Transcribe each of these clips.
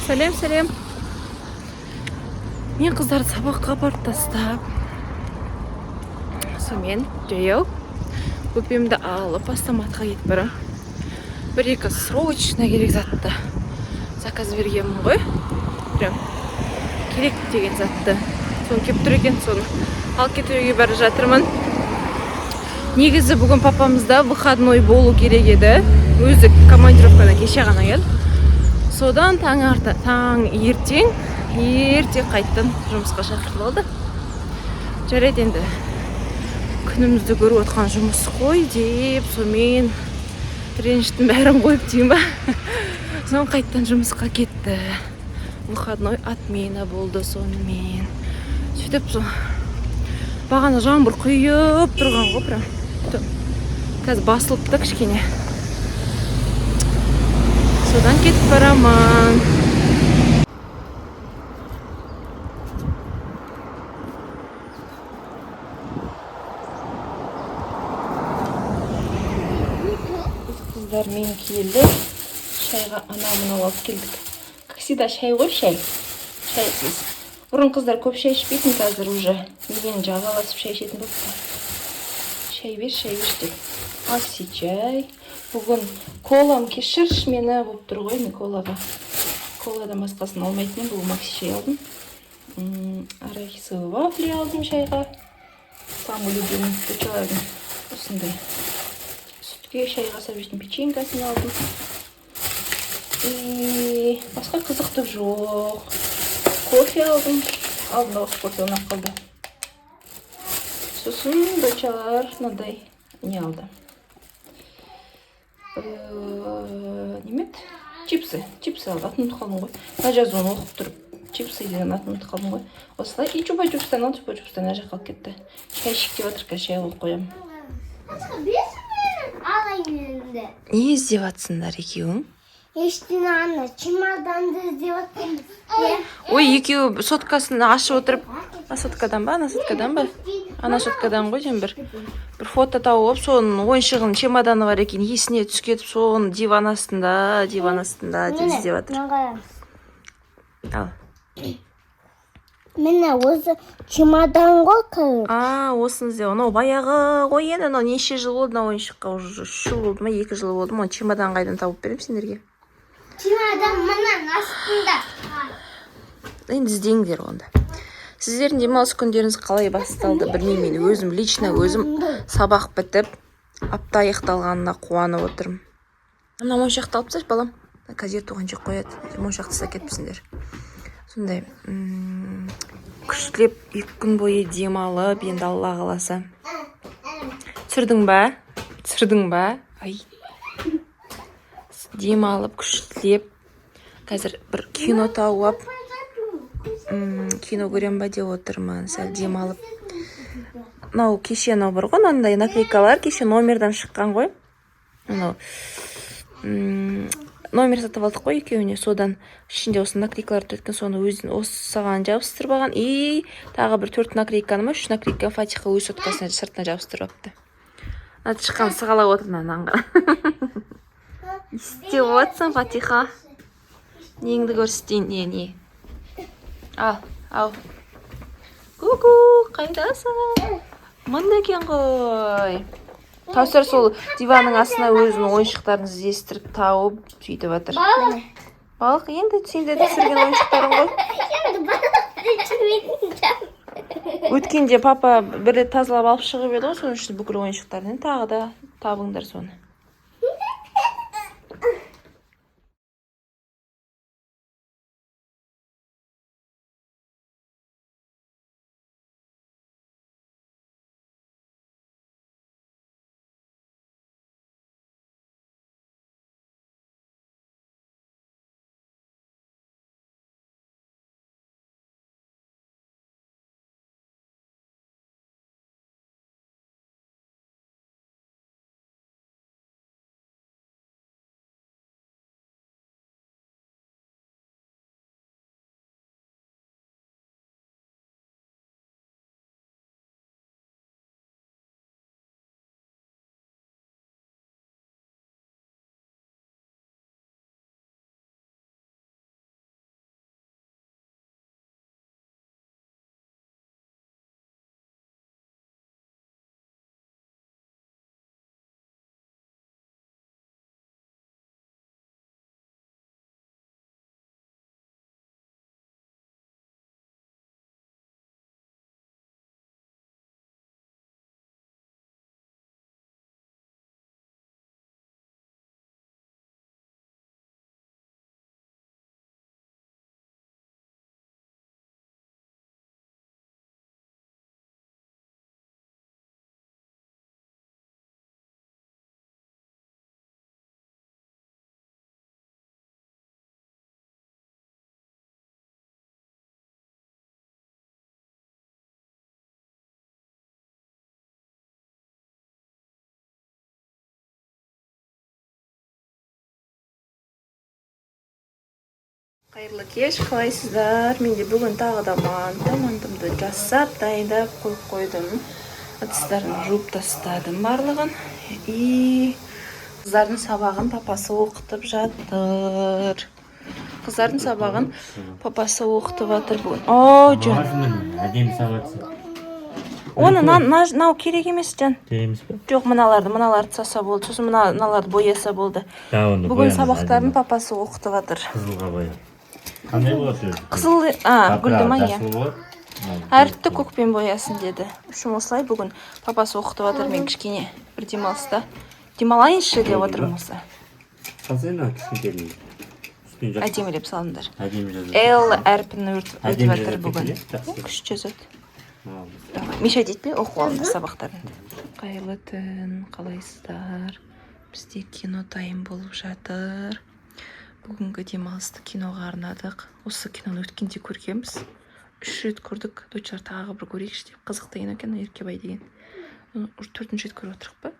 Сәлем, сәлем. Мен қыздарды сабаққа апарып тастап, сонымен жаяу бөпемді алып постаматқа кетіп барамын. Бір екі срочно керек затты заказ бергенмін ғой. Прям керек деген затты. Соны келіп тұр екен, соны алып кетуге бара жатырмын. Негізі бүгін папамызда выходной болу керек еді. Өзі командировкадан кеше ғана келді. Содан таң ертең ерте қайттан жұмысқа шақыртып алды. Жарайды енді, күнімізді көріп отқан жұмыс қой деп, сонымен реніштің бәрін қойып деймін ба. Соны қайттан жұмысқа кетті. Выходной отмена болды сонымен. Сөйтіп сол бағана жаңбыр құйып тұрған ғой прям. Қазір басылып та кішкене. Содан кетіп барамын. Біз қыздармен келдік. Шайға ана мынау алып келдік. Как всегда шай ғой, шай. Шайсыз. Бұрын қыздар көп шай ішпейтін, қазір уже менен жағаласып шай ішетін болыпты. Шай бер, шай бер деп. Макси чай. Бүгін колам кешірші мені болып тұр ғой, мен колаға. Коладан басқасын алмайтын едім, бүгін макси чай алдым. Арахисовый вафли алдым шайға. Самый любимый дочалардың осындай. Сүтке шайға салып жейтін печенькасын алдым. И басқа қызықты жоқ. Кофе алдым. Алдында осы кофе ұнап қалды. Сосын дочалар мынандай не алды. Неме еді? Чипсы. Чипсы алды. Атын ұмытып қалдым ғой. Мына жазуын оқып тұрып, чипсы деген атын ұмытып қалдым ғой. Осылай. И чупа-чупстан алды. Чупа-чупстан ана жаққа алып кетті. Шай ішейік деп жатыр, қазір шай қойып қоямын. Не іздеп жатсыңдар екеуің? Ештеңе, ана чемоданды іздеп жатырмыз. Ой, екеуі соткасын ашып отырып, ана соткадан ба, ана соткадан ба? Ана соткадан ғой деймін, бір фото тауып алып, соның ойыншығының чемоданы бар екен, есіне түсіп кетіп, соны диван астында, диван астында деп іздеп жатыр. Ал. Міне осы чемодан ғой қазір. А, осыны іздеп. Анау баяғы ғой енді, анау неше жыл болды мына ойыншыққа, уже 3 жыл болды ма, 2 жыл болды ма, оны чемодан қайдан тауып беремін сендерге? Чемодан мынаның астында. Енді іздеңдер онда. Сіздердің демалыс күндеріңіз қалай басталды білмеймін. Мен өзім лично өзім сабақ бітіп, апта аяқталғанына қуанып отырмын. Мына моншақты алып тасташы, балам. Қазір туған жек қояды. Моншақты тастап кетіпсіңдер. Сондай, күштілеп 2 күн бойы демалып, енді Алла қаласа. Түсірдің ба? Түсірдің ба? Ай. Демалып, күштілеп. Қазір бір кино тауып, кино көрем ба деп отырмын, сәл демалып. Мынау кеше анау бар ғой, мынандай наклейкалар кеше номерден шыққан ғой. Мынау, номер сатып алдық қой екеуіне, содан ішінде осы наклейкалар тұр екен, соны өзін осыған жабыстырып алған. И тағы бір 4 наклейканы ма, 3 наклейканы Фатиха өз соткасына сыртына жабыстырып алыпты. Мына тышқан сығалап отыр мынаның. Не істеп отырсың, Фатиха? Неңді көрсетейін, не, не? Ал, ал. Ку-ку, қайдасың? Мында екен ғой. Кәусар сол диванның астына өзінің ойыншықтарын іздестіріп тауып сөйтіп жатыр. Балық. Балық енді сен де түсірген ойыншықтарың ғой. Енді балықты түсірмейтін жан. Өткенде папа бір рет тазалап алып шығып еді ғой, соның ішінде бүкіл ойыншықтарын. Енді тағы да табыңдар соны. Қайырлы кеш, қалайсыздар? Менде бүгін тағы да манты. Мантымды жасап, дайындап қойып қойдым. Ыдыстарын жуып тастадым барлығын. И қыздардың сабағын папасы оқытып жатыр. Қыздардың сабағын папасы оқытып жатыр бүгін. О, жан. Әдемі сабақсың. Оны мынау керек емес, жан. Керек емес пе? Жоқ, мыналарды саса болды. Сосын мыналарды бояса болды. Да, оны Бүгін боямыз, сабақтарын әдемі. папасы оқытып жатыр. Қызылға боя. Қандай болады өзі? Қызыл, гүлді ма, иә. Жасыл болады. Әріпті көкпен боясын деді. Үшін осылай бүгін папасы оқытып жатыр, мен кішкене бір демалыста. Демалайыншы деп отырмын осы. Қалсай мына кішкентайлығын. Үстінен жап. Әдемілеп салыңдар. Әдемі жазады. Л әрпін өтіп Әдемі жатыр жазады бүгін. екен, иә? Жақсы. Күшті жазады. Молодец. Давай, мешать етпей оқып алыңдар сабақтарыңды. Қайырлы түн, қалайсыздар? Бізде кино дайын болып жатыр. Бүгінгі демалысты киноға арнадық. Осы киноны өткенде көргенбіз. 3 рет көрдік. Дочалар тағы бір көрейікші деп. Қызықты кино екен, Еркебай деген. Оны уже 4-ші рет көріп отырық па?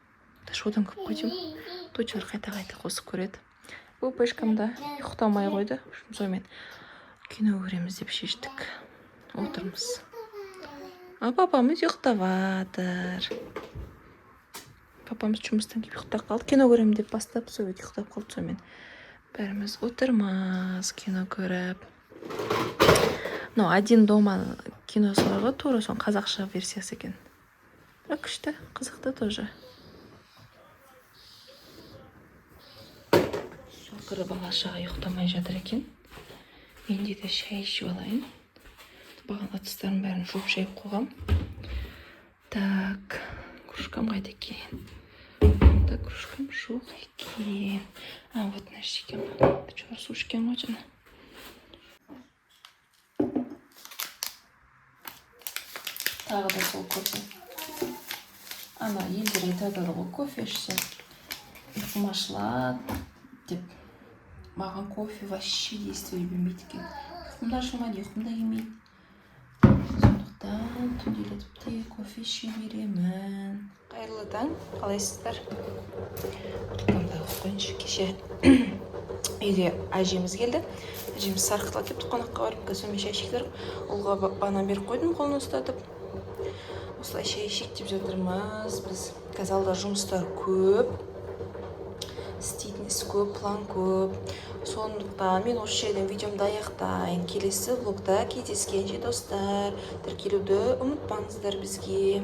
Даже одан көп қой деймін. Дочалар қайта-қайта қосып көреді. Бөпешкам да ұйықтамай қойды. В общем, сонымен кино көреміз деп шештік. Отырмыз. А папамыз ұйықтап жатыр. Папамыз жұмыстан келіп ұйықтап қалды. Кино көремін деп бастап, сол бетте ұйықтап қалды. Сонымен бәріміз отырмыз кино көріп. Мынау «Один дома» киносы бар ғой, тура соның қазақша версиясы екен. Бірақ күшті, қызықты тоже. Ақыры бала шаға ұйықтамай жатыр екен. Мен де шай ішіп алайын. Бағана ыдыстардың бәрін жуып жайып қойғам. Так, кружкам қайда екен? Так, кружкам жоқ екен. А, вот мына жерде екен ғой. Чё, су ішкен ғой жаңа. Тағы да сол кофе. Ана елдер айтады ғой, кофе ішсе ұйқым ашылады деп. Маған кофе вообще действие бермейді екен. Ұйқым да ашылмайды, ұйқым да келмейді. Сондықтан түнделетіп те кофе іше беремін. Қайырлы таң, қалайсыздар? Таңда қойыншы, кеше үйге әжеміз келді. Әжеміз сарқытла келіпті қонаққа барып, қазір сонымен шай ішіп тұрып, ұлға банан беріп қойдым қолына ұстатып. Осылай шай ішейік деп жатырмыз біз. Қазір алда жұмыстар көп, істейтін іс көп, план көп. Сондықтан мен осы жерден видеомды аяқтайын. Келесі влогта кездескенше, достар, тіркелуді ұмытпаңыздар бізге.